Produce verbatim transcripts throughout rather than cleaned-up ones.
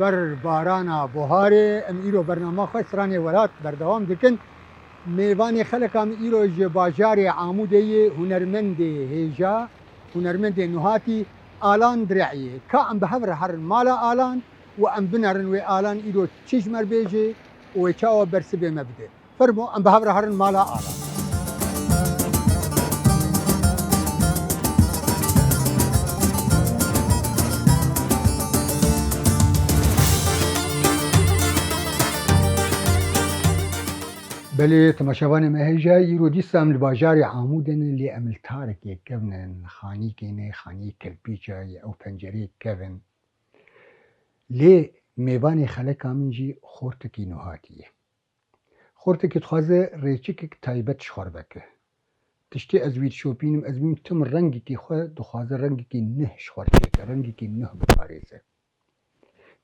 Ber barana buharê, em îro bernama xwe Stranê Welat berdewam dikin. Mêvanê xeleka min îro ji bajarê Amûdê yê hunermendê hêja, hunermendê nuhatî Alan Direyî. Ka em bi hev re herin mala Alan û em binerin wê Alan îro çi ji me re bêje û wê çawa bersivê me bide. Fermo, em bi hev re herin mala Alan. Belê, temaşevanê me hêja, îro dîsa em li bajarê Amûdê ne, lê em li tarekê kevnin, xanîkê ne, xanî kirpîça ye, ew pencereyê kevin. Lê mêvanê xeleka min jî xortekî nuhatî ye. Xortekî dixwaze rêçikek taybet ji xwe re veke. Tiştê ez wî dişopînim, ez bînim tim rengekî xwe dixwaze rengekî nuh ji xwe re çêke, rengekî nuh biparêze.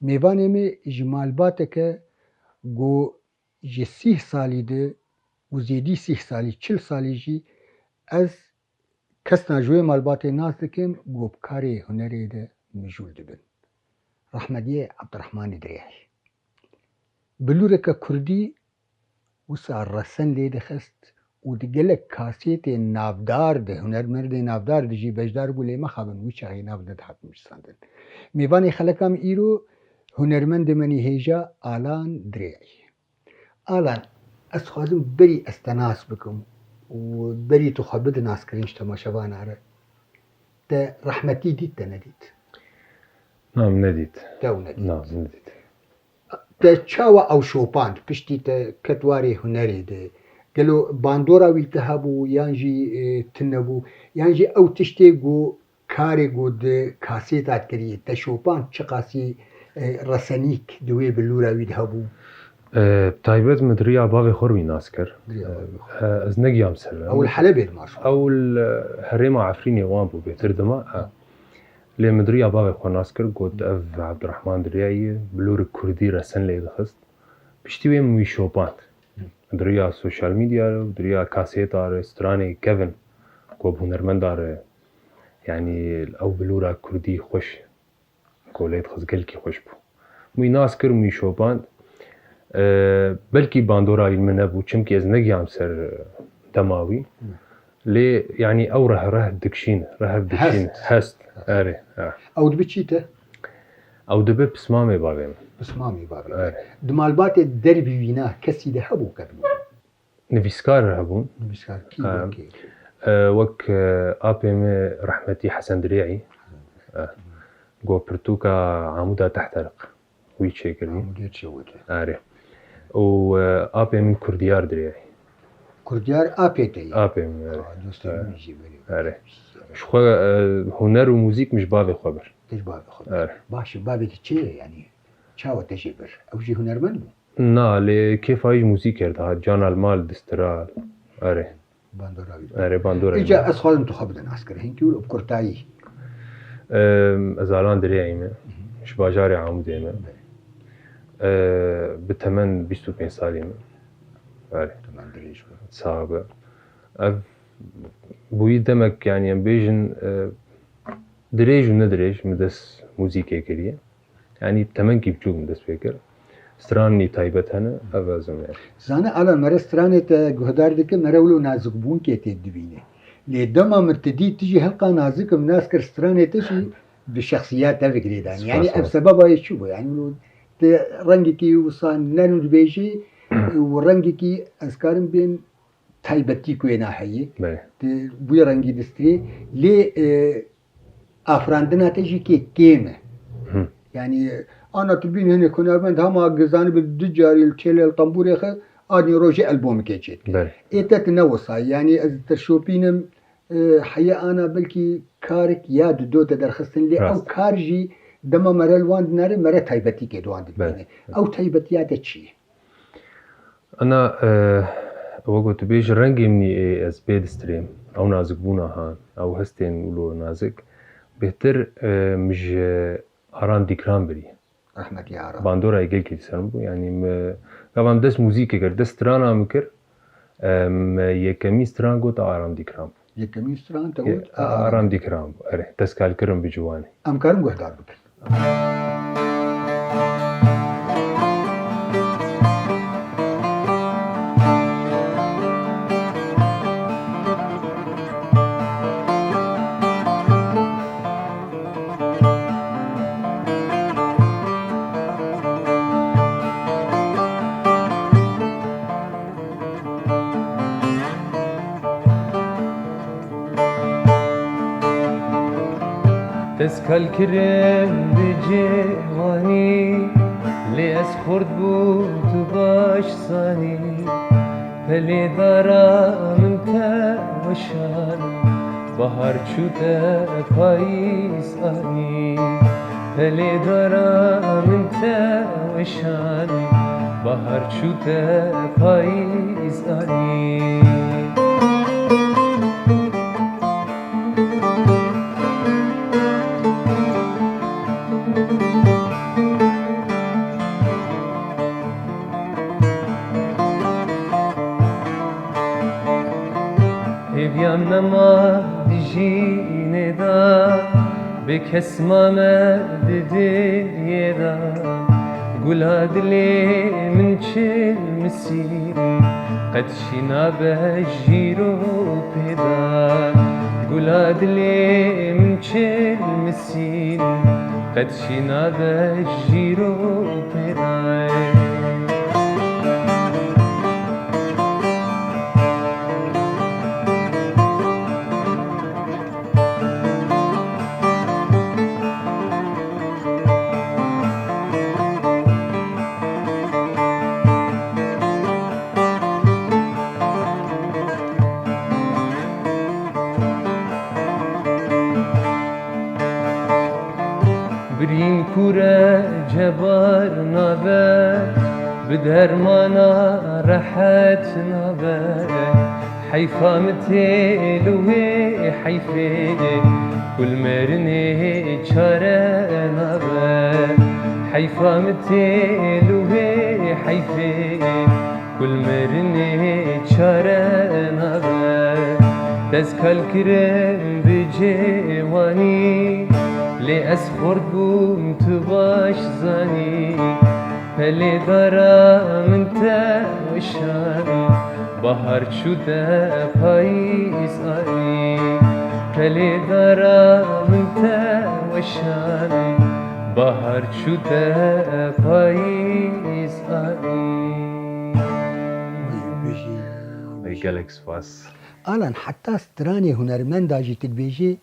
Mêvanê me ji malbateke ku ji sîh salî de û zêdî sîh salî, çil salî jî ez kesna ji wê malbatê nas dikim ku bi karê hunerê de mijûl dibin. Rehmetiyê Ebdirehmanê Direyayî. Bilûreke kurdî wisa resen lê dixist û di gelek kasêtên navdar de, hunermendên navdar de jî beşdar bû, lê mexabin wî çaxê nav nedihat nivîsandin. Mêvanê xeleka min îro hunermendê me nî hêja Alan Direyayî. Alan, ez dixwazim berî ez te nas bikim û berî tu xwe bidî naskirin ji temaşevana re. Te rehmetî dît, te nedît? Na, min nedît. Te ew nedît. Na, min nedît. Te çawa ew şopand, piştî te ket warê hunerê de? Gelo bandora wî li te hebû, yan jî, e, tune bû, yan jî ew tiştê ku karê ku di kasêta dikirî, te şopand çiqasî, e, resenîk di wê bilûra wî de hebû? E, bi taybet min di riya bavê xwe re wî nas kir. Di riya bavê xwe. E, ez negiyam ser. Ew li Helebê dimaş. Ew li herêma Efrînê wan bû bêtir dima. E. Lê min di riya bavê xwe nas kir, got, "Ev Ebdirehman Direyayî ye, bilûrê kurdî resen lê dixist." Piştî wê min wî şopand. Di riya sosyal medya re û di riya kasêta re, stranê kevin ku bi hunermenda re, yanî ew bilûra kurdî xweş ku lê dixist gelkî xweş bû. Min wî nas kir, min wî şopand. E, belkî bandora wî li min nebû, çimkî ez negiyam ser dema wî. Lê, yanî ew reh, reh dikişîn, reh dikişîn, hest. Hest. Erê, ha. Ew dibe çî te? Ew dibe pismamê bavê min. Pismamê bavê. Erê. Di malbatê derbî wîna kesî de hebû kevin? Nivîskar hebûn. Nivîskar kî? Ha. Wekî? E, wek, e, apê min rehmetî Hesen Direyayî. E, go pirtûka Amuda Tehterik. Wî çêkirî. Amûdê çêwete. Erê. Û, e, apê min Kurdiyar Direyayî. Kurdiyar apê te ye? Apê min, erê. Aa, dostê min jî belê. Erê. Ji xwe, e, huner û muzîk min ji bavê xwe bir. Te ji bavê xwe bir. Erê. Baş e, bavê te çê ye, yanî çawa te jê bir? Ew jî hunermend bû? Na, lê kêfa wî ji muzîkê re dihat. Can Almal, Distral. Erê. Bandora wî. Erê, bandora wî. Îca ez xwazim tu xwe bide naskir. Hinkî wilo bi kurtayî. Em, ez Alan Direyayî me. Ji bajarê Amûdê me. Belê. E, bi temen bîst û pênc salî me. Erê. Temen dirêj be. Sax be. Ev bûyî demek, yanî em bêjin, e, dirêj û nedirêj min dest muzîkê kiriye. Yanî temenkî biçûk min dest pê kir. Stranî taybet hene, ev ez im yani. Zane Alan, mere stranê te guhdar dike, mere wilo nazikbûnkê tê dibîne. Lê dema min te dît, tu jî hilqa nazik im nas kir, stranê te jî bi şexsiya te ve girêdan. Yanî ev sebeba yê çi bû? Yanî wilo te rengekî wisa nerm dibêjî û rengekî ez karim bêm taybetî ku wêna heye. Belê. Di wî rengî distirê. Lê, e, afirandina te jî kê kêm e. Hı. Yanî, ana tu bîn hinek hunermend hema gizanî bi du carî li çêlê li tembûrê xe, anî rojê albomekê çêdike. Belê. Ê te tu ne wisa. Yanî ez te şopînim, e, heye ana belkî karek ya di do te derxistin. Lê ew kar jî dema mere li wan dinere, mere taybetîkê di wan dibîne. Belê. Ew taybetiya te çi ye? Ana, e, wek ku tu bêjî, rengê min ê ez pê distirêm, ew nazikbûna han, ew hestên wilo nazik, bêhtir, e, min ji Aran Dîkran birî. Rehmetî Aran. Bandora yê gelkî li ser min bû, yanî min gava min dest muzîkê kir, dest strana min kir, e, min yekemîn stran got Aran Dîkran bû. Yekemîn stran te got Aran Dîkran bû, erê, destkalkirin bi ciwanê. Em karin guhdar bikin. Ez kal kirim bi ciwanî, lê ez xurt bûm tu baş zanî. Pelê dara min te weşan, bahar çû te payîz anî. Pelê dara min te weşan, bahar çû te payîz anî. Hêviya min nema di jînê de, bê kes mame di dinyê de. Gula dilê min çil misîn, qet jî nabe jîr û pêda. Gula dilê min çil misîn, qet jî nabe jîr û pêda. Birîn kûre cebar nabe, bi dermana rehet nabe. Heyfa min tê li wê heyfê, ku li merinê çare nabe. Heyfa min tê li wê heyfê, ku li merinê çare nabe. Te ez kal kirim bi ciwanî, lê ez xurt bûm tu baş zanî. Pelê dara min te weşan, bahar çû te payîz anî. Pelê dara min te weşan, bahar çû te payîz anî. Wî bijî. Ey gelek spas. Alan, heta stranê hunermenda jî tu dibêjî,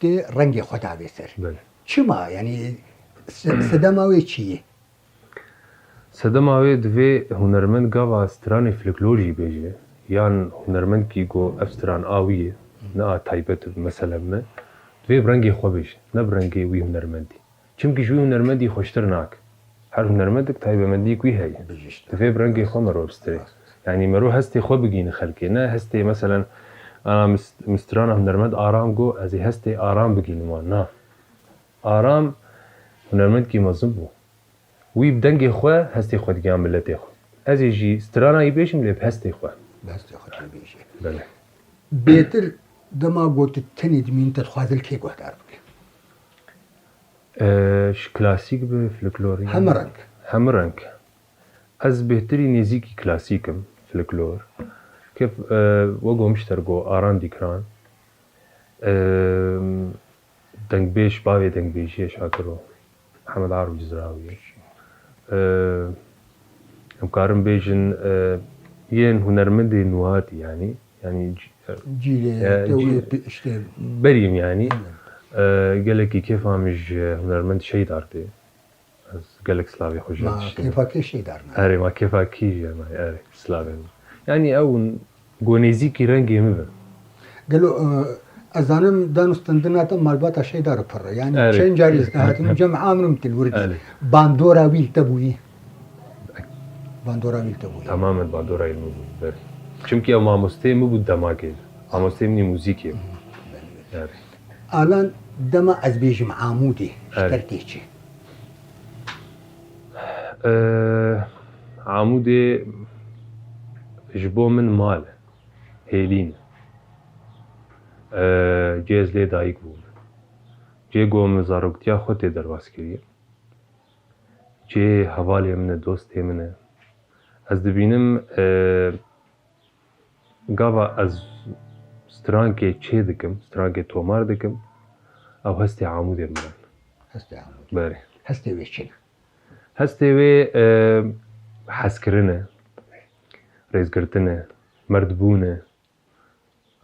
tu rengê xwe davê ser. Belê. Çima? Yanî se-, sedema wê çi ye? Sedema wê divê hunermend gava stranê folklor jî bêje, yan hunermendkî ku ev stran a wî ye, ne a taybet e, mesela me, divê bi rengê xwe bêje, ne bi rengê wî hunermendî. Çimkî ji wî hunermendî xweştir nake. Her hunermendek taybetmendiyek wî heye. Bijîşt. Divê bi rengê xwe merov bistirê. Rast. Yanî merov hestê xwe bigihîne xelkê. Ne hestê, meselen, a, mis-, min strana hunermend Aram got, ez ê hestê Aram bigihînim wan. Na. Aram hunermendkî mezin bû. Wî bi dengê xwe hestê xwe digihan miletê xwe. Ez ê jî strana wî bêjim, lê bi hestê xwe. Bi hestê xwe tê bêjî. Belê. Bêtir dema got tu tenê dimînî, te dixwaze li kê guhdar bike? Ee, ji klasîk bi folklorî. Hemû reng. Hemû reng. Ez bêhtirî nêzîkî klasîk im, folklor. Kef, e, wek mişter got, Aran Dîkran. E, dengbêj, bavê dengbêjiyê Şakiro, Hemed Arif Cizrawî. E, em karin bêjin, e, yên hunermendê nûhatî, yanî, yanî c-, e, Cîlê, e, te cî-, wê pi-, işte. Berî min yanî. Aynen. E, gelekî kêfa min ji hunermend Şeydar tê. Ez gelek slavê xwe ji Ma diştê. Kêfa kê Şeydar ne? Erê, ma kêfa kî jî ne? Erê, slavê min. Yanî ew go nêzîkî rengê min bin. Gelo, e, ez zanim dan û stendina te malbata Şeydar pir e. Yanî Erê. Çend carî ez hatim cem amrim til wirdî. Erê. Bandora wî li te bûyî. Bandora wî li te bûyî. Tamamen bandora wî li min bûyî. Berê. Çimkî ew mamosteyê min bû demakê. Mamosteyê min ê muzîkê bû. Hı, belê, belê. Erê. Alan dema ez bêjim Amûdê, ji Erê. Te tê çi? Eee, Amûdê ji bo min mal e, hêlîn e. Eee, cê ez lê dayik bûm. Cê ku min zaroktiya xwe tê derbas kiriye. Cê hevalê min e, dostê min e. Ez dibînim, eee, Gava ez strankê çê dikim, strankê tomar dikim, ew hestê Amûdê min e. Hestê Amûdê. Berê. Hestê wê çi ne? Hestê wê, e, hezkirin e, rêzgirtin e, merdbûn e,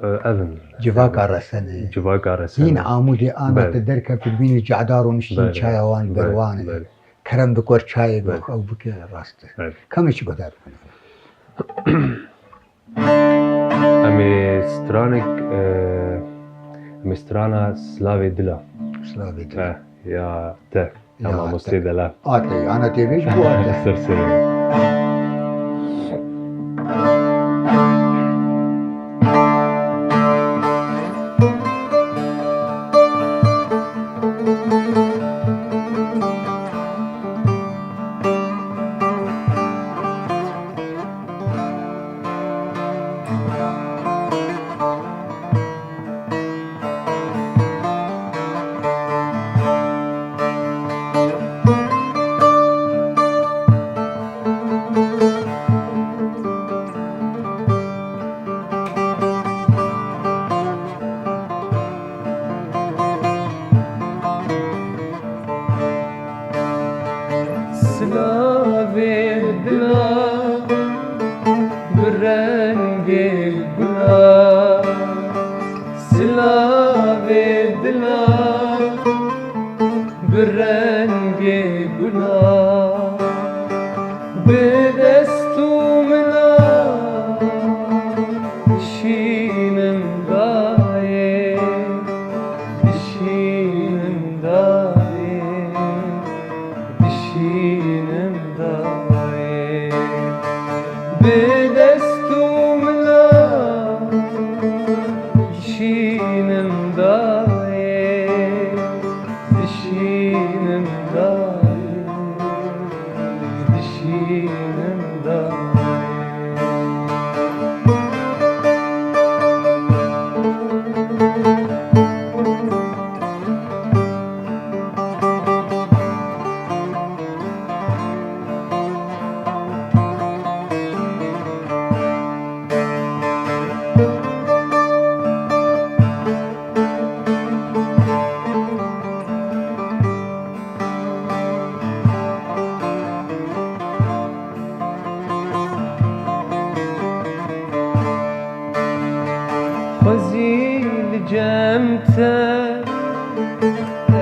E, ev in. Civaka resenê. Civaka resenê. Hîn Amûdê ana Belê. Te derkevt, dibînî cehda rûniştîn Belê. Çaya wan Belê. Berwan e. Belê. Kerem bikor çayê Belê. Ew bike rast e. Belê. Kamê çi guhdar bikene? Em ê stranek, e, em ê strana Silavê Dila. Silavê Dila. E, ya te. Ya Ya, mamostê te- Delal. Ate, ana tê vêj bû ate. Ser serê. Silavê dila bi rengê gula, silavê dila bi rengê gula, bi dest û min a dişînim dayê, dişînim dayê, dişînim dayê. Bi dest û min a dişînim dayê, dişînim dayê, dişînim dayê. Xwezî li cem te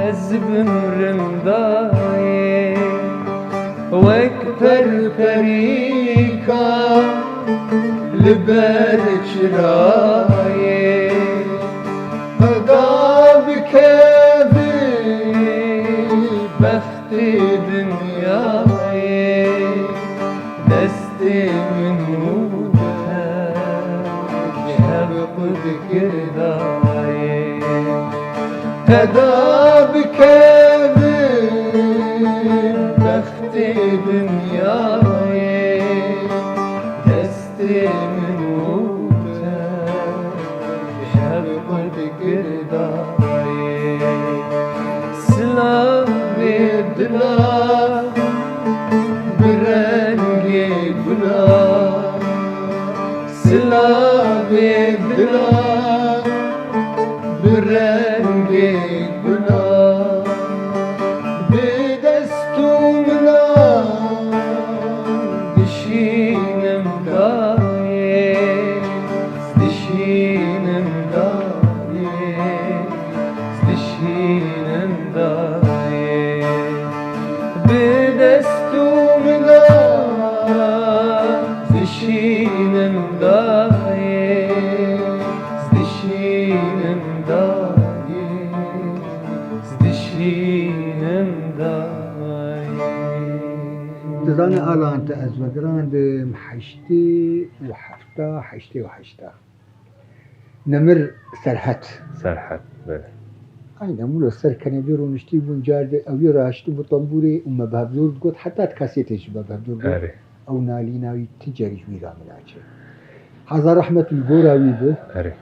ez bimrim dayê, wek perperîka li ber çirayê. Heda bikevî bex tê dinyayê, destê min û te şev xwe digirdayê. Heda bikevin bextê dinyayê, destê min û te şev xwe digirdayê. Silavê dila bi rengê gula, silavê dila bi rengê gula, bi dest û min a dişînim dayê, dişînim dayê. Dişînim dayê, bi dest û min a dişînim dayê, dişînim dayê, dişînim dayê. Dizane Alan te ez vegirandim heştê û hefta, heştê û heşta. Nemir Serhet. Serhet, belê. Aynen, wilo ser kenedê rûniştî bûn, cardê ew yê raştî bû tembûrê û me bi hevdor digot, heta di kasêtê jî me bi hevdor got. Erê. Ew nalîna wî ti carî ji wî ra min naçe. Hezar rehmet li gora wî bi. Erê.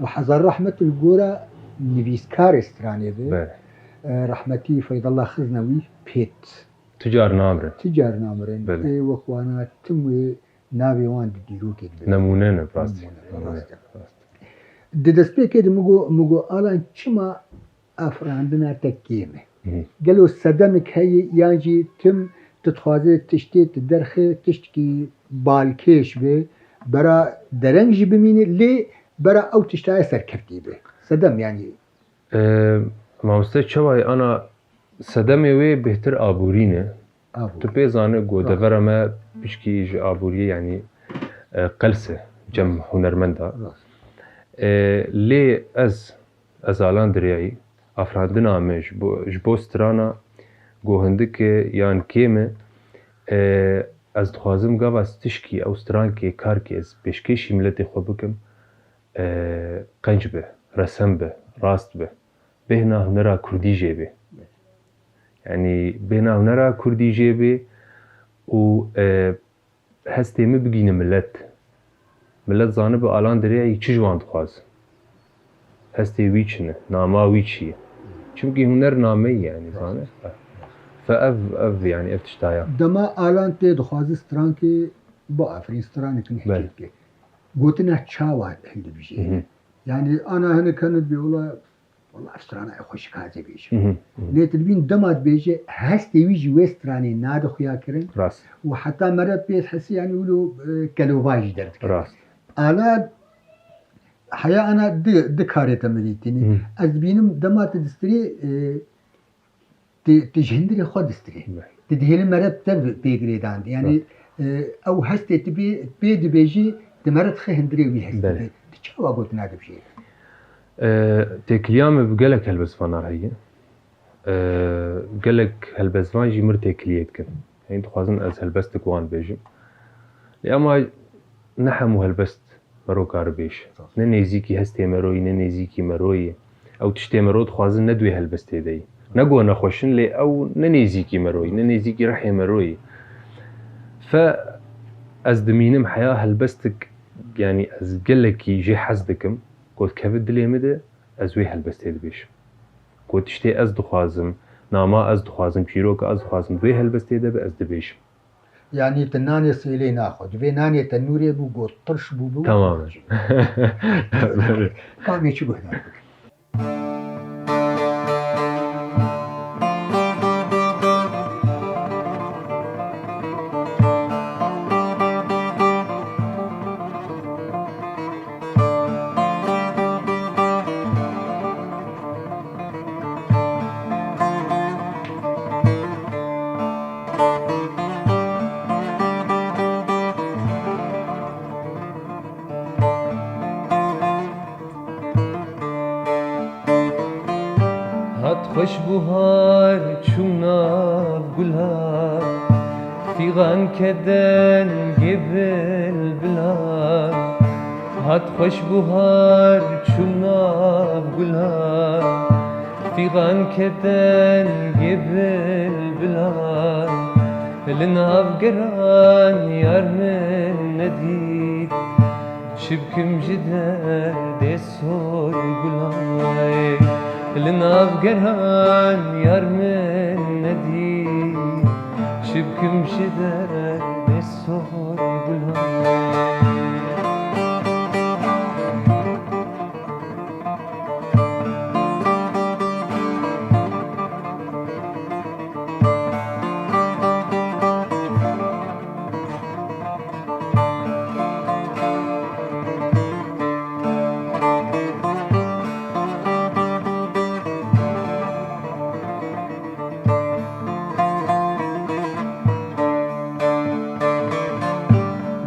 Û hezar rehmet li gora nivîskarê stranê bi. Belê. E, rehmetî Feydallah Xiznewî pêt. Tu car namirin. Tu car namirin. Belê. Ê wek wana tim wê navê wan di dîrokê de. Nemûne ne, rast. Nemûne, rast e. Rast. Di destpêkê de min got, min got, Alan, çima afirandina te kêm e? Hı. Gelo sedemek heye yan jî tim tu dixwazê tiştê tu derxî tiştekî balkêş be, bera dereng jî bimîne, lê Bera ew tiştaya serkeftî be. Sedem, yanî. E, mamoste, çawa ye ana sedemê wê bêhtir aborî ne? Aborî. Tu pê zane ku devera me pişkî ji aboriyê, yanî, e, qels e cem hunermenda. Rast. E, lê ez, ez Alan Dirêyî, afirandina me ji bo, ji bo strana ku hindik e yan kêm e, e, ez dixwazim gava ez tişkî ew strankê, karkê ez pêşkêşî miletê xwe bikim, e, qenc be, resen be, rast be. Bêhna hunera kurdî jê bê. Yanî bêhna hunera kurdî jê bê û, e, hestê min bigîne milet. Milet zanibe Alan Dirêyî çi ji wan dixwaz. Hestê wî çi ne, nama wî çi ye. Çimkî huner nameyî, yanî, zane. Fe ev, ev, yanî, ev tiştaya. Dema Alan tê dixwaze strankê biafirîn, stranek nihêk bike. Gotina çawa hildibijêre. Yanî ana hinek hene dibê wela, wela ev strana ew xweşik, ez ê bêjim. Lê tu dibîn dema dibêje, hestê wî ji wê stranê nade xuya kirin. Rast. Û heta mere pê hesî, yanî wilo, e, kelovay jî derdikeve. Rast. Ana heya ana di, di karê te min dîtînî. Ez dibînim dema tu distirê, e, Ti, ti ji hindirê xwe distirê. Belê. Ti dihêlî mere bi te pê girêdandî. Yanî, Belê. e, ew hestê tu pê, pê dibêjî, ti mere dixe hindirê wî hestê. Belê. Ti çawa gotina dibijêre? E, têkiliya me bi gelek helbestvanan heye. E, gelek helbestvan jî mir têkiliyê dikin. Yanî dixwazin ez helbestek wan bêjim. Lê ema ne hemû helbest mero karibêj. Ne nêzîkî hestê mero yî, ne nêzîkî mero yî. Ew tiştê mero dixwazin ne di wê helbestê de yî. Ne ku nexweş in, lê ew ne nêzîkî mero yî, ne nêzîkî rihê mero yî. Fe ez dimînim heya helbestik, yanî ez gelekî jê hez dikim, ku dikeve dilê min de, ez wê helbestê dibêjim. Ku tiştê ez dixwazim, nama ez dixwazim, çîroka ez dixwazim, di wê helbestê de be, ez dibêjim. Yanî tu nanê sêlê naxwe. Divê nanê tenûrê bû, got tirş bûbû. Temamen. Ka em ê çi guhdar bikin? Hat xweş buhar çû nav gulan, fîxan ke dengê bilbilan. Hat xweş buhar çû nav gulan, fîxan ke dengê bilbilan. Li nav geran yar min nedît, çi bikim ji derdê sor gulan. Li nav geran yar min nedît, çi bikim ji derdê sor gulan.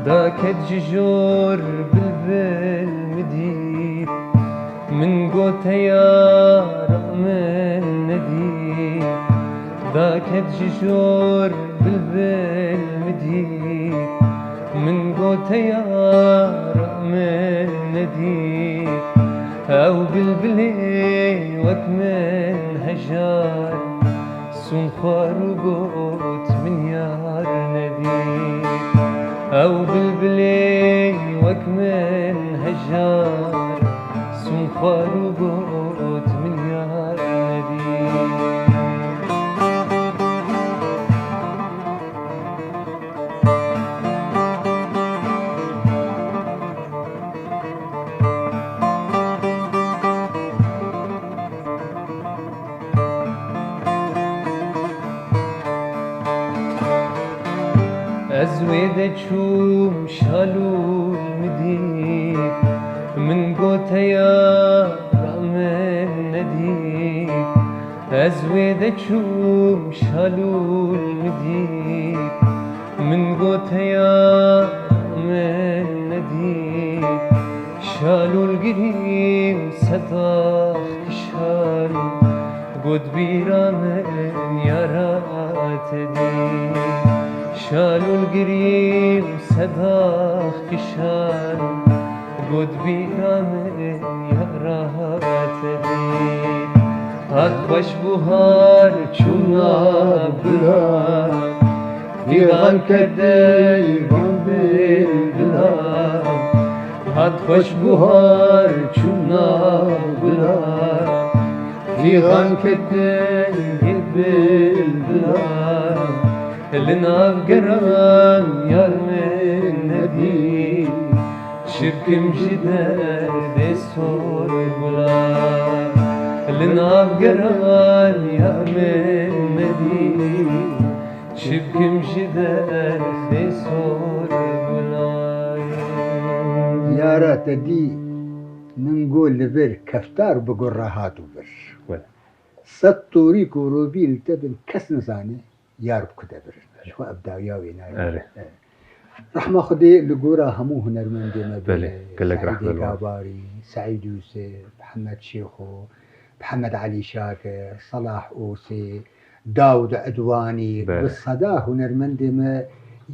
Daket ji jor bilbil min dît, min got heyara min nedît. Daket ji jor bilbil min dît, min got heyara min nedît. Ew bilbilê wek min hejar, sûn xwar û got min yar nedît. Ew bilbilê wek min hejar, sûn xwar û got min yar nedît. Ez wê de çûm şalûl min dît, min got Yara min nedît, ez wê de çûm şalûl min dît. Min got, yara min nedît, şalûl girîm sedax kişal. Got, bîra min yara te dît, şalûl girîm sedax kişal. Got, bîra min yara te dît. Hat xweş buhar çûna bila, fîxan kete van bilbila. Hat xweş buhar çûna bila, fîxan kete bilbila. Li nav geran yar min nedî, çi bikim ji derdê sor gula. Li nav geran yar min nedî, çi bikim ji derdê sor gula. Yara te dî min got li vir keftar bi gur re hat û vir. Wele. Sed torî ku robî li te bin kes nizane, yar bi ku de birin. Ji xwe ev dawiya wê nayê. Erê. Evet. Rehma Xwedê li gora hemû hunermendê me be. Belê, gelek Seîdê rehmet wan. Gabarî, Seîd Yûsif, Mihemed Şêxo, Mihemed Elî Şakir, Selah Osê, Dawud Edwanî, Belê. Bi seda hunermendê me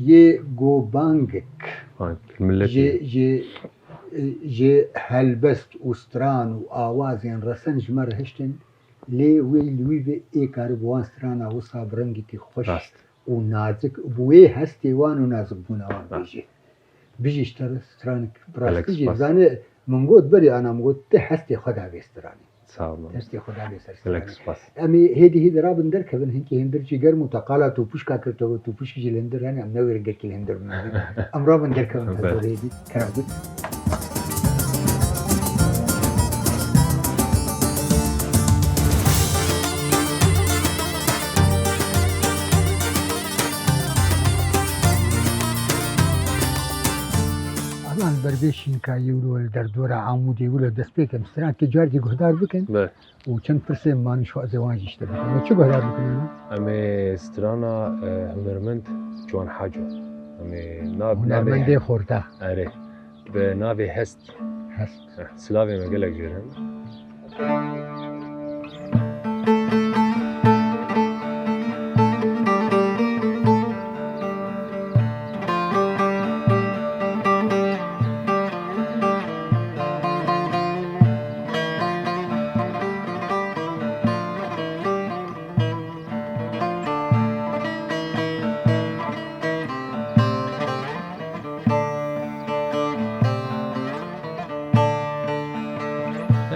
yê go bangik. Bang, milletê. Ji, ji, ji helbest û stran û awazên resen ji me re hiştin. Lê wê li wî ve ê karibû wan strana wisa bi rengekî xweş Rast. Û nazik, bi wê hestê wan û nazikbûna wan Rast. Bêje. Bijî ji te re stranek bi Gelek rastî jî spas. Zane min got berî ana min got te hestê xwe da vê stranê. Sağ olun. Hestê xwe da vê ser stranê. Gelek spas. Em ê hêdî hêdî rabin derkevin hinkî hindir jî germ û te qala topuşka kir, to topuşkî jî li hindir hene, em ne wê rengekî li hindir bimînin. Em rabin derkevin Belê. Te hêdî. Kerem bû. Alan berbê şînkayî wilo li derdora Amûdê wilo dest pê kin. Strankê carkî guhdar bikin. Be. Û çend pirsên man ji xwe ez ê wan jî ji te bikim. Em ê çi guhdar bikin? Em ê strana, e, hunermend Ciwan Haco. Em ê nav-, Hunermendê navê xorta. Erê. Bi navê Hest. Hest. Eh, silavê me gelek jêr in.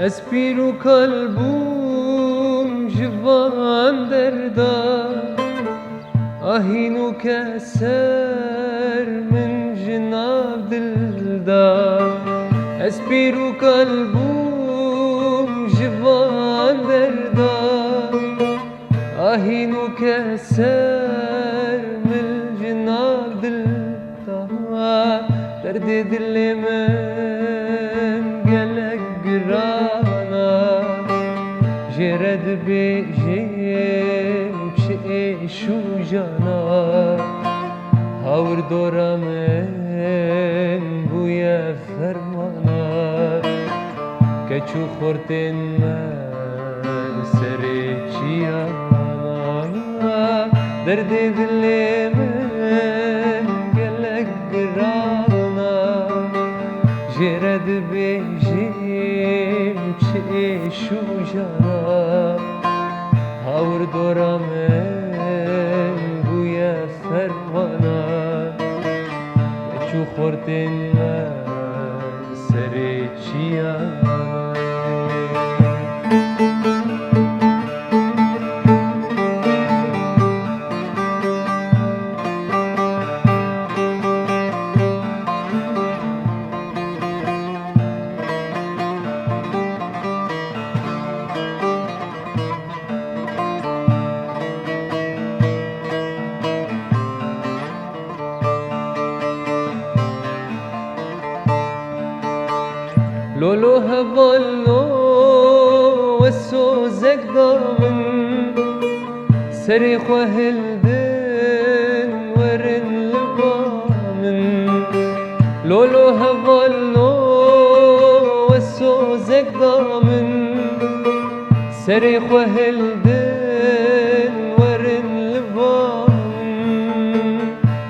Ez pîr û kal bûm ji van derda, ahî nûke ser min ji nav dil da. Ez pîr û kal bûm ji van derda, ahî nûke ser min ji nav dil da. Derdê dilê min gelek giran a, jê re dibêjim çi êş û jan a. Hawir dora min bûye fermana, keç û xortên me serê çiyana. Derdê dilê min gelek giran a, jê re dibêjim çi êş û jan a. Hawir dora min bûye fermana, keç û xortên me serê çiyana. Lolo heval Lo we sozek da min, serê xwe hildin werin li ba min. Lo lo heval lo we sozek da min, serê xwe hildin werin li ba min.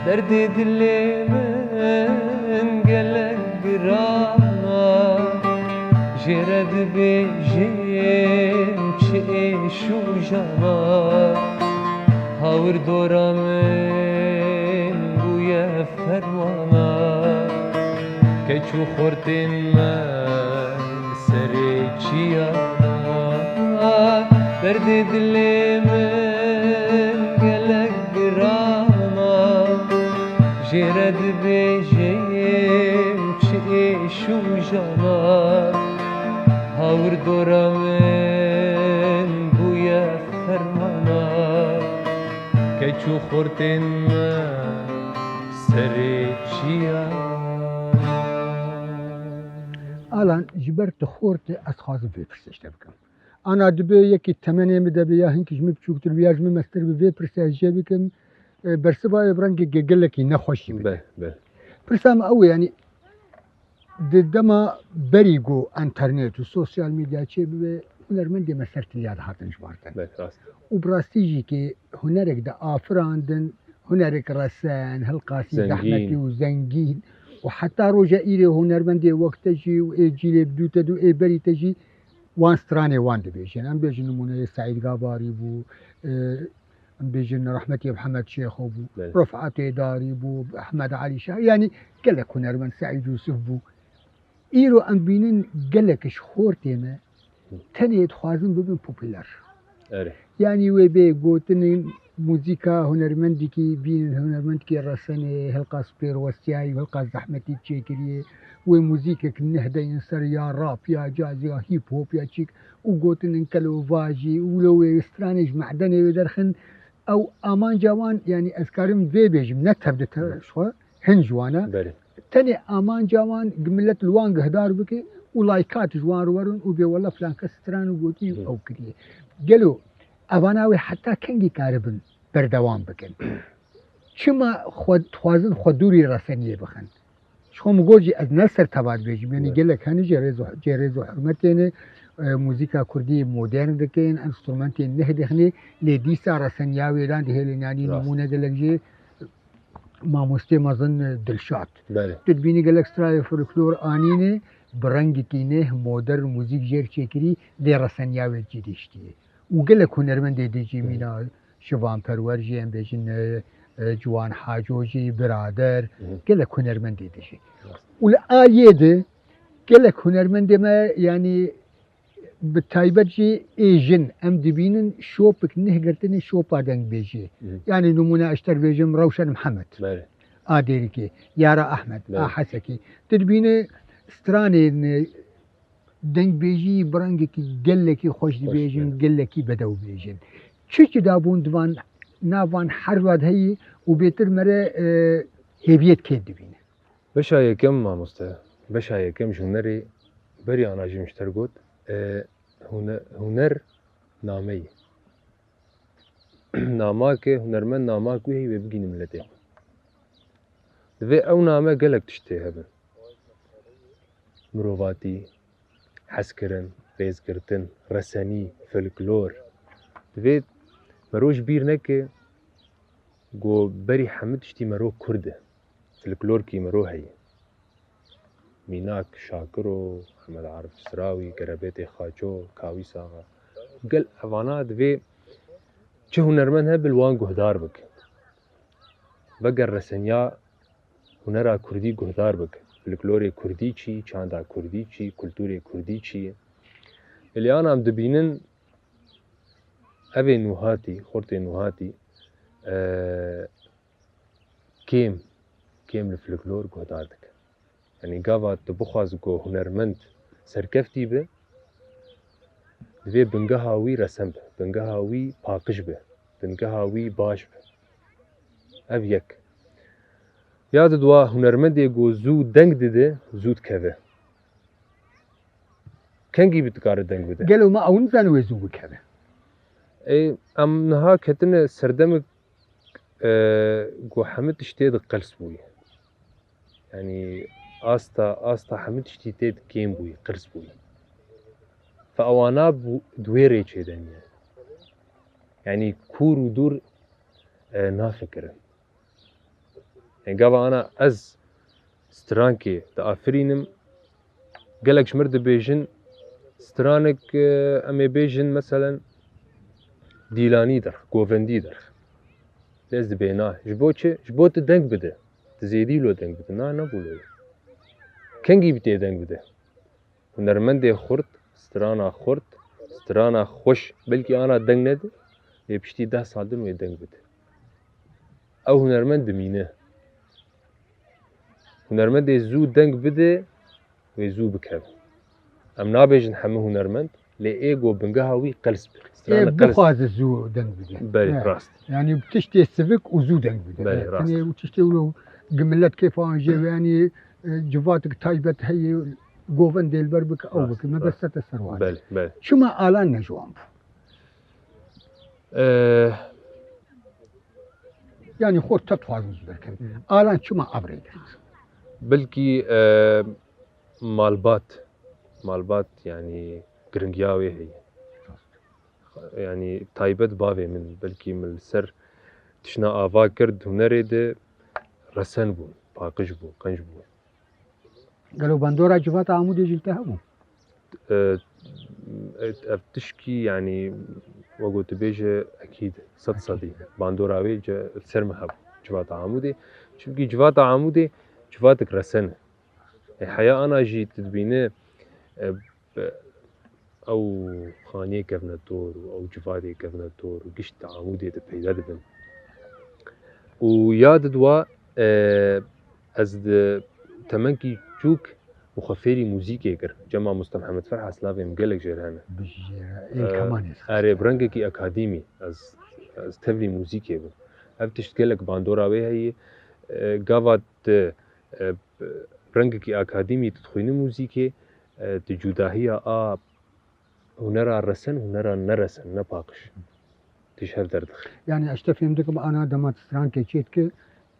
Derdê dilê min gelek girana, jê re dibêjim çi êş û jana. Hawir dora min bûye fermana, keç û xortên me serê çiyana. Derdê dilê min gelek girana, jê re dibêjim çi êş û jana. Hawir dora min bûye fermana, keç û xortên me serê çiyana. Alan, ji ber tu xort î, ez dixwazim vê pirsê ji te bikim. Ana dibe yekî temenê min de be ya hinkî ji min biçûktir be ya ji min mestir be, vê pirsê ez jê bikim. E, bersiva wê bi rengekê gelekî nexweşî bide. Be, be. Pirsa min ew e, yanî di dema berî ku enternet û sosyal medya çêbibe, hunermendê me ser tiliya dihatin ji wan re. Be, rast. Û bi rastî jî kê hunerek diafirandin, hunerek resen, hilqasî Zengîn. Zehmetî û zengîn. Û heta roja îrê hunermendê wek te jî û ê cîlê bi dû te dû ê berî te jî wan stranê wan dibêjin. Em bêjin nimûneyê Seîd Gabarî bû, e, em bêjin rehmetî Mihemed Şêxo bû, Belê. Rifat Êdarî bû, Ehmed Elî Şah, yanî gelek hunermend, Seîd Yûsif bû. Îro em bînin gelek ji xortê me Hı. tenê dixwazin bibin popûler. Erê. Yanî wê bê gotinên muzîka hunermendekî bînin, hunermendekî resenê, hilqas pêrwestiyayî, hilqas zehmetî çêkiriye. Wê muzîkek neh deyin ser ya rap, ya caz, ya hip hop, ya çîk û gotinên kelovajî û lo wê stranê ji me'denê wê derxin. Ew amanca wan, yanî ez karim vê bêjim, ne tev di tev ji xwe, hin ji wan e. Belê. Tenê amanca wan gi millet li wan guhdar bike û laykat ji wan re werin û bê wela filan kes stran û gotî Hı. ew kiriye. Gelo evana wê heta kengî karibin berdewam bikin? Çima xwe dixwazin xwe dûrî reseniyê bixin? Ji xwe min got jî ez ne ser teva dibêjim, yanî Belê. gelek hene jê rêz û, jê rêz û hurmetê ne, e, muzîka kurdî modern dikin, enstrumentên neh dixinê, lê dîsa reseniya wê dan dihêlin, yanî Rast. nimûne gelek jî mamostê mezin, e, Dilşad. Belê. Tu dibînî gelek strayê folklor anîne, bi rengekî neh modern muzîk jêr çêkirî, lê reseniya wê cî diştiye. Û gelek hunermendê dî jî Hı. mîna Şivan Perwer jî, em bêjin, e, e, Ciwan Haco jî, Birader, Hı. gelek hunermendê dî jî. Rast. Û li aliyê de gelek hunermendê me, yanî bi taybet jî ê jin, em dibînin şopik neh girtinê şopa dengbêjiyê. Hı. Yanî nimûne ez ji te re bêjim Rewşen Mihemed. Belê. A Dêrikê, Yara Ehmed, Belê. a Hesekî. Tu dibîne stranên, e, dengbêjî bi rengekî gelekî xweş Xweş, dibêjin, belê. gelekî bedew bêjin. Çi cudabûn di van, nav van her dua de heye û bêtir me re, e, hêviyet kêm dibîne? Beşa yekem mamoste, beşa yekem ji hunerê berî ana jî min ji te re got, e, hune-, huner name ye. Namake, hunermend namak wî heye wê bigîne miletê xwe. Divê ew name gelek tiştê hebin. Mirovatî, hezkirin, rêzgirtin, resenî, folklor. Divê mero ji bîr neke ku berî hemû tiştî mero kurd e. Folklorkî mero heye. Mînak Şakiro, Hemed Arif Sirawî, Gerebêtê Xaço, Kawîs Axa. Gel evana divê çi hunermend hebe li wan guhdar bike. Veger reseniya hunera kurdî guhdar bike. Folklorê kurdî çi, çanda kurdî çi, kulturê kurdî çi ye. Lê ana em dibînin evê nûhatî, xortê nûhatî, e, kêm, kêm li folklor guhdar dike. Yanî gava tu bixwazî ku hunermend serkeftî be, divê bingeha wî resen be, bingeha wî paqij be, bingeha wî baş be. Ev yek. Ya di dua hunermendê ku zû deng dide, zû dikeve. Kengî bi dikare deng bide. Gelo me ew nizane wê zû bikeve? Ê, em niha ketine serdemik, e, ku hemî tiştê de qels bûye. Yanî asta, asta hemî tiştî tê de kêm bûye, qirs bûye. Fe ewana bû, di wê rê çêdeniye. Yanî kûr û dûr, e, nafikirin. Yanî gava ana ez strankê diafirînim, gelek ji mir dibêjin, stranek, e, em ê bêjin, meselen, dîlanî derx, govendî derx. Lê ez dibê na. Ji bo çi? Ji bo tu deng bide. Tu zêdî lo deng bide. Na, nebû lo. Kengî bi tê deng bide. Hunermendê xurt, strana xurt, strana xweş, belkî ana deng nede, lê piştî deh sal din wê deng bide. Ew hunermend dimîne. Hunermendê zû deng bide, wê zû bikeve. Em nabêjin hemû hunermend, lê ê ku bingeha wî qels be. Ê strana qels bixwaze zû deng bide. Belê, he, rast. Yanî tiştê sivik û zû deng bide. Belê, he, rast. Tenê û tiştê wilo gi millet kêfa wan jê ve, yanî, e, civatek taybet heye, govendê li ber bike, ew bike. Rast, rast. Mebesta te ser wan. Belê, belê. Çima Alan ne ji wan bû? E, Yanî xort te dixwazin ji ber kevin. Hı. Alan çima ev rê girt? Belkî, e, malbat, malbat, yanî giringiya wê heye. Yanî taybet bavê min, belkî min li ser tişna ava kir, di hunerê de resen bû, paqij bû, qenc bû. Gelo bandora Civata Amûdê jî li te hebû? E, ev tişkî, yanî, wek ku tu bêje, ekîd, sed sedî. Bandora wê ce-, li ser min hebû, Civata Amûdê. Çimkî Civata Amûdê civatek resen e. E, heya ana jî tu dibîne, e, bi ew xaniyê kevne dor û ew civadê kevne dor û gişt di Amûdê de peyda dibin. Û ya di dua, e, ez di temenkî çûk bû xwe fêrî muzîkê kir. Cem Mamoste Mihemed Ferha, silavê min gelek jê re hene. Bijî jê re. Ê, e, kemanê erê, bi rengekî akademî ez, ez tevlî muzîkê bûm. Ev tişt gelek bandora wê heye. E, gava tu, e, bi rengekî akademî tu dixwînî muzîkê, e, tu cudahiya a hunera resen, hunera neresen, ne paqij. Tu ji hev derdixî. Yanî, ez te fêm dikim, ana dema tu strankê çêdike,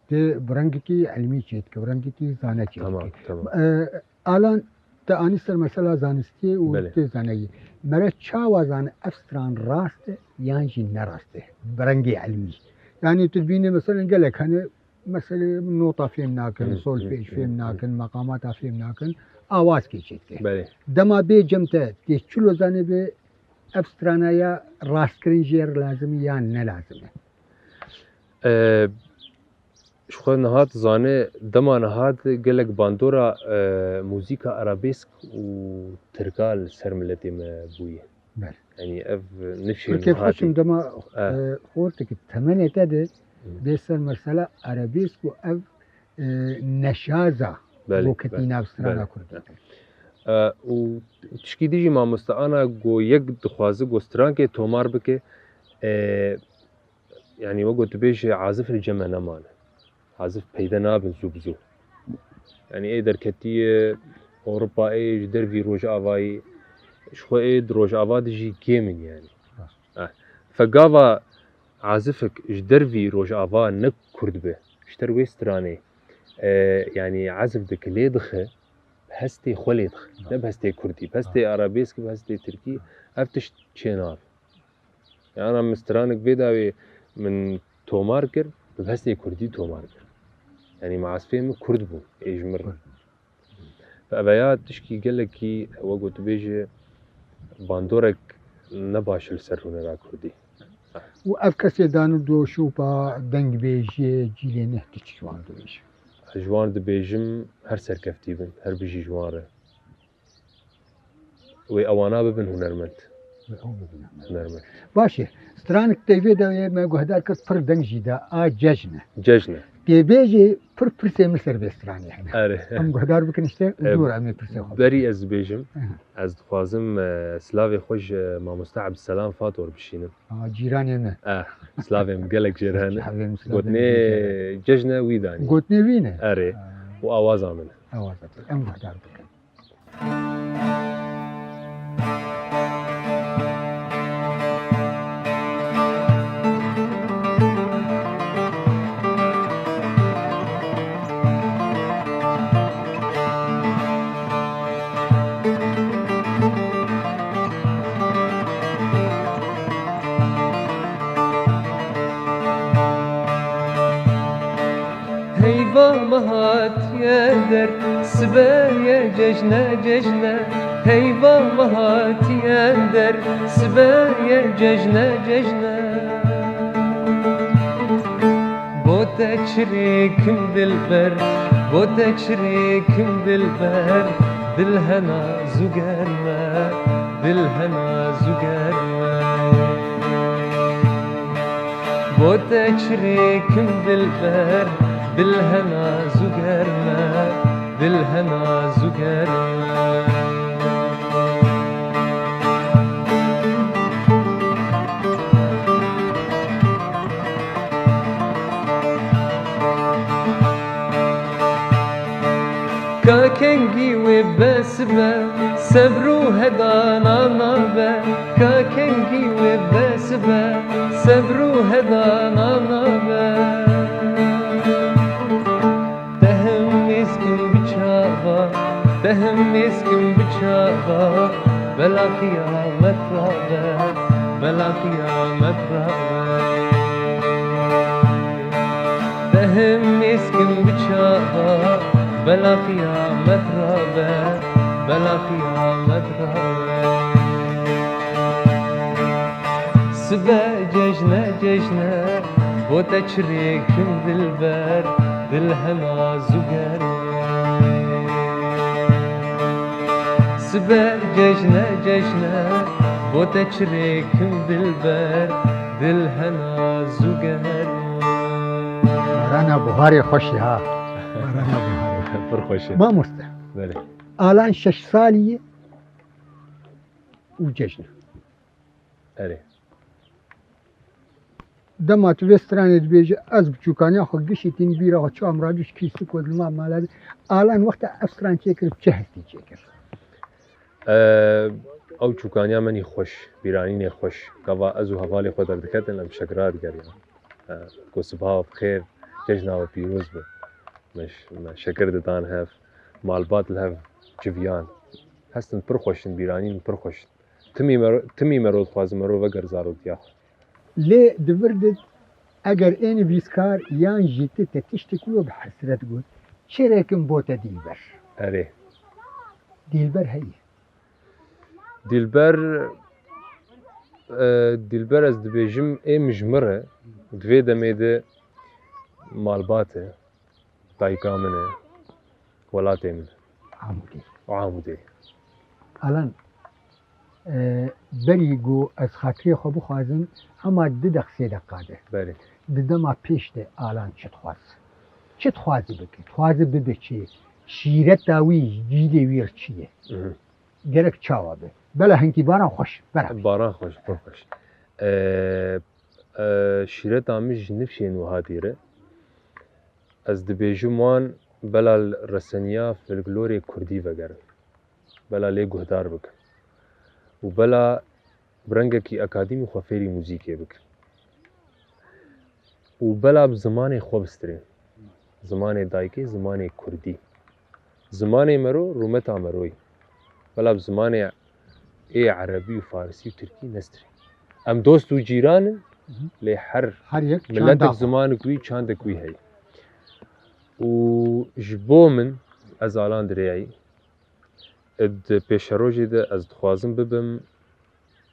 tu bi rengekî ilmî çêdike, bi rengekî zane çêdike. Tamam, tamam. E, Alan, te anî ser mesela zanistiyê û, belê, tê zaneyî. Mere çawa zane ev stran rast e yan jî ne rast e? Bi rengê ilmî. Yanî, tu dibînî, mesela, gelek hene, meselê nota fêm nakin, hı, solfej, hı, fêm, hı, nakin, meqamata fêm nakin, awazkê çêdike. Belê. Dema bê cem te, tê çilo zanê bê ev strana ya rastkirin jê re lazim e ya ne lazim e? E, ji xwe niha tu zanê, dema niha de gelek bandora, e, muzîka arabesk û tirka li ser miletê me bûye. Belê. Yanî ev nifşên Tirkê niha xweşin de. Dema, eh, e, xorteke temenê te de, hı, bê ser mesela arabesk û ev, e, neşaza, belê, go ketî, belê, nav strana, belê, kurdî. E, û tişkî dî jî mamoste ana go yek dixwaze go strankê tomar bike, e, yanî wek go tu bêjî azif li cem me nemane. Azif peyde nabin zû bi zû. Yanî ê derketiye Ewropa, ê ji dervî Rojavayî, ji xwe ê di Rojava de jî kêm in yanî. Rast. Eh, fe gava azifek ji dervî Rojava ne kurd be, ji ter wê stranê, e, yanî ezif dike lê dixe, bi hestê xwe lê dixe. Rast. Ne bi hestê kurdî, bi hestê, rast, arabeskî, bi hestê tirkî, rast, ev tişt çê nabe. Yana min stranek vê dawê min tomar kir, bi hestê kurdî tomar kir. Yanî maasfê min kurd bû, ê ji min re. Kurd. Ev ya tişkî gelekî, wek ku tu bêjî, bandorek ne baş li ser hunera kurdî. Û ev kesê danu do şopa dengbêjiyê cîlê neh tu çi ji wan dibêjî? Ez ji wan dibêjim, her serkeftî bin, her bijî ji wan re. Wê ewana bibin hunermend. Wê ew bibin hunermend. Hunermend. Baş e. Stranek teyvê de wê me guhdar kir, pir deng jî da, a cejn e. Cejn e. Tê bêjê pir pirsê min ser vê stranê hene. Erê. Em guhdar bikin işte, û, e, dûr em ê pirsê xwe. Berî ez dibêjim, aha, ez dixwazim, e, silavê xwe ji mamoste Ebdselam Fator bişînim. A, cîranê me. Eh, silavê min gelek jê re hene. Silavê min, silavê min gelek jê re. Gotinê cejn e wî danî. Gotinê wî ne? Erê. A. Û awaza min e. Awaza te. Em guhdar bikin. Sibe ye cejne cejne, heyva me hatiye der. Sibe ye cejne cejne. Bo te çirê kim dilber, bo te çirê kim dilber, dil hena zû germe, dil hena zû germe. Bo te çirê kim dilber, dil hena zû germe, dil hena zû germe. Ka kengî wê bes be, sebr û hedana nabe. Ka kengî wê bes be, sebr û hedana nabe. Te him mêzkin bi çava, te him mêzkin bi çava, bela qiyamet rabe, bela qiyamet rabe. Te him mêzkin bi çava, bela qiyamet rabe, bela qiyamet rabe. Sibe cejne cejne, bo te çirê kim dilber, dil hena zû germe. Sibe cejne cejne, bo te çirê kim dilber, dil hena zû germe. Barana buharê xweş e ha. Barana buharê. Pir xweş e. Mamoste. Belê. Alan şeş salî ye û cejn e. Erê. Dema tu vê stranê dibêje, ez biçûkaniya xwe gişîtîn bîra xwe çawa min radî ji kîsik û dilma mala de. Alan wexta ev stran çêkir, çi hestî çêkir? Ew çûkaniya min î xweş, bîranînê xweş. Gava ez û hevalê xwe derdiketin, em şekira digeriyan. E, ku sibaha bi xêr, cejna we pîroz be. Me ş-, me şekir didan hev, malbat li hev civiyan. Hestin pir xweş in, bîranîn pir xweş in. Timî mero-, timî mero dixwaze mero veger zarotiya xwe. Lê di vir de eger ê nivîskar yan jî ti te tiştek wilo bi hesret got, çêrekim bo te dîlber. Erê. Dîlber heye. Dîlber, e, dîlber ez dibêjim ê min ji min re, di vê demê de malbat e. Dayika min e, welatê min. Amûdê. Amûdê. Alan, e, berî ku ez xatirê xwe bixwazim, hema di deq sê deqa de. Belê. Di dema pêş de Alan çi dixwaz? Çi dixwazî bike? Dixwazî bibe çi? Şîreta wî, cîdê wî çi ye? Mhm. Gerek çawa be? Bela hinkî baran xweş, bera. Baran xweş, pir xweş. E, e, şîreta min ji nifşên wiha dîr e. Ez dibêjim wan bela li reseniya folklorê kurdî vegerin. Bela lê guhdar bikin. Û bela bi rengekî akadîmî xwe fêrî muzîkê bikin. Û bela bi zimanê xwe bistirên. Zimanê dayikê, zimanê kurdî. Zimanê mero, rûmeta meroyî. Bela bi zimanê ê erebî û farisî û tirkî nestirê. Em dost û cîran in, Mhm. lê her Her yek çanda miletek xwe. Zimanek wî, çandek wî heye. Û ji bo min, ez Alan Dirêyayî, di pêşerojê de ez dixwazim bibim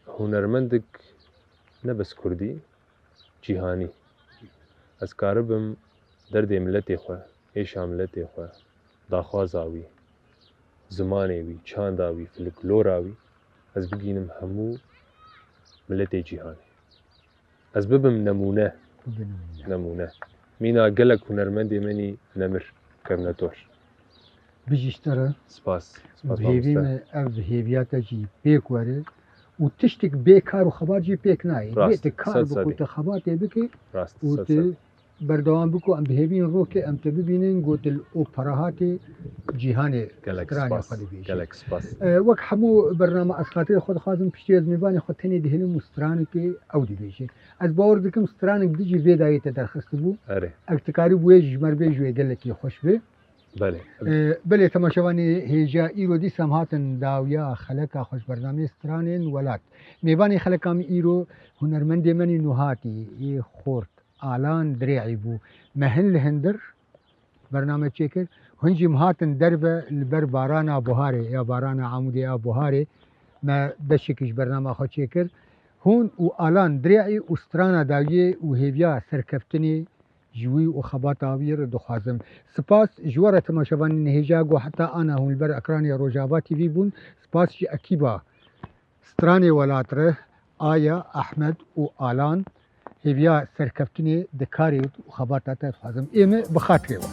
hunermendek ne bes kurdî, cîhanî. Ez karibim derdê miletê xwe, êşa miletê xwe, daxwaza wî, zimanê wî, çanda wî, folklora wî, ez bigînim hemû miletê cîhanê. Ez bibim nemûne. Bibim nemûne. Nemûne. Mîna gelek hunermendê me nî nemir, kevne tor. Bijî ji te re. Spas. Spas, bi hêvî mamoste. Me ev hêviya te jî pêk were. Û tiştek bê kar û xebat jî pêk nayê. Rast, Bê tu kar sed biko, sedî. Tu xebatê bike Rast, û sed tu sedî. Berdewam biko, em bi hêvî in rokê em te bibînin, got li operahatê cîhanê Gelek stranê spas, xwe dibêje. Gelek spas. E, wek hemû bername ez xatirê xwe dixwazim, piştî ez mêvanê xwe tenê dihêlim û stranekê ew dibêje. Ez bawer dikim stranek dijî vê dayê te derxistibû. Erê. Ev tu karî bûyê ji me re bêjî wê gelekî xweş bê. Belê. E, belê temaşevanê hêja îro dîsa em hatin dawiya xeleka xwe ji bernameyê stranên welat. Mêvanê xeleka min îro hunermendê me nî nûhatî, ê xort, Alan Dirê'î bû. Me hin li hindir bername çêkir Hûn jî em hatin derve li ber barana buharê ya barana Amûdê ya buharê me beşekî ji bernama xwe çêkir. Hûn û Alan Dirê'î û strana dawiyê û hêviya serkeftinê ji wî û xebata wî re dixwazim. Spas ji we re temaşevanên hêja ku heta ana hûn li ber ekranê Rojava T V bûn. Spas ji ekîba Stranê Welat re, Aya, Ehmed û Alan hêviya serkeftinê di karê û xebata te dixwazim. Ê me bi xatirê we.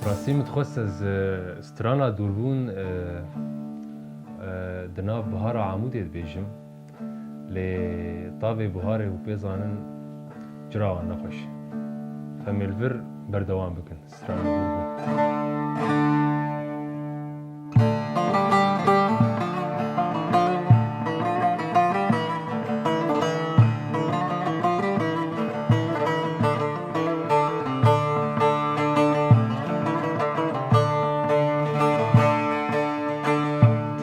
Rastî min dixwest ez, e, strana dûrbûn, e, e, di nav bihara Amûdê dibêjim. Lê tavê buharê û pê zanin cira wan nexweş e. Em ê li vir berdewam bikin. Strana dûrbûn.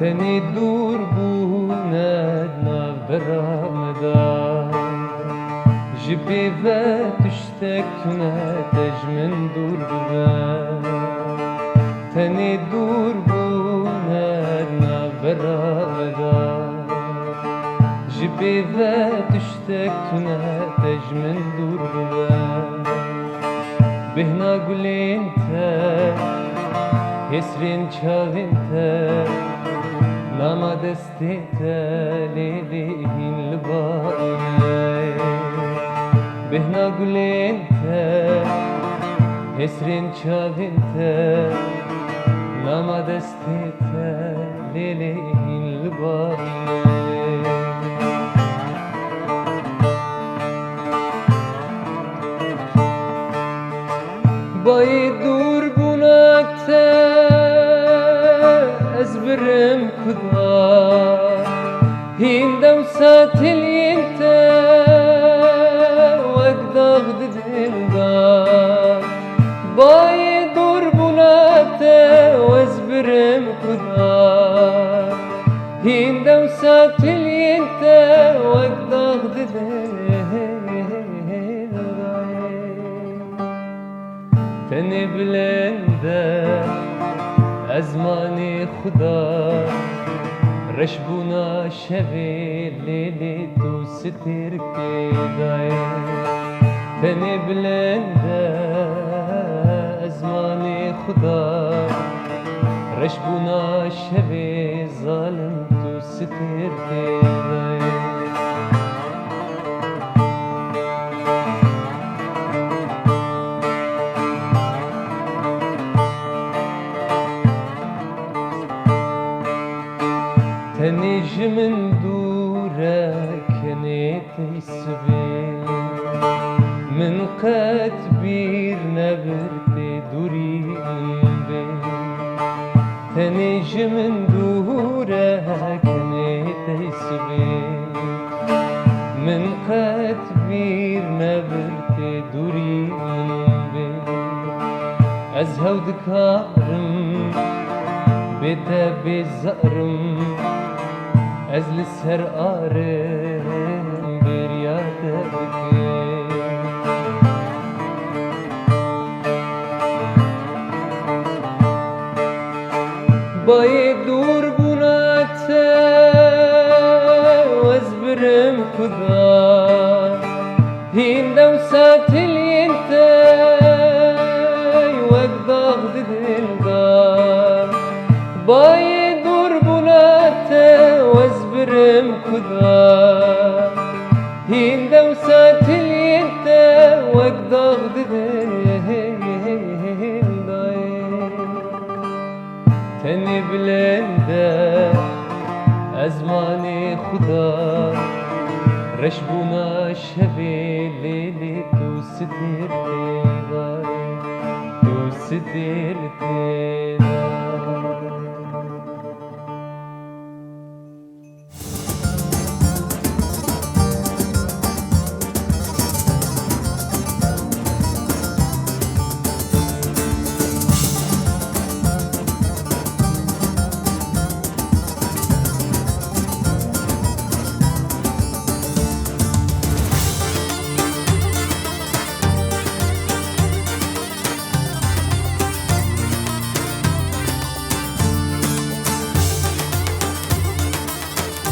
Tenê dûr bûne di navbera me de. Ji pê ve tiştek tune te ji min dûr bibe. Tenê dûr bûne di navbera me de. Ji pê ve tiştek tune te ji min dûr bibe. Bêhna gulên te, hêsrên çavên te, nama destê te, lê lê hîn li ba me. Bêhna gulên te, hêsrên çavên te, nama destê te, lê lê hîn li ba me. Bayê dûrbûna te ez birim kuda, hîn dewsa tiliyên te wek dax di dil de. Bayê dûrbûna te ez birim kuda, hîn dewsa tiliyên te wek dax di dil de. Tenê bilind e ezmanê Xuda, reşbûna şevê lê lê tu stêrkê dayê. Tenê bilind e ezmanê Xuda, reşbûna şevê zalim tu stêrkê dayê. Tenê ji min dûr e kenê tey sibê. Min qet bîr nebir tê dûrî min bê. Tenê ji min dûr e kenê tey sibê. Min qet bîr nebir tê dûrî min bê. Ez hew dikarim bê te bêzarim. Ez li ser arim bêriya te dikim. Bayê dûrbûna te ez birim Xuda. Hîn dewsa tiliyên te wek dax di dil de. Bayê dûrbûna te ez birim Xuda. Hîn dewsa tiliyên te wek dax di dil de. Tenê bilind e ezmanê Xuda, reşbûna şevê lê lê tu stêr tê dayê, tu stêr tê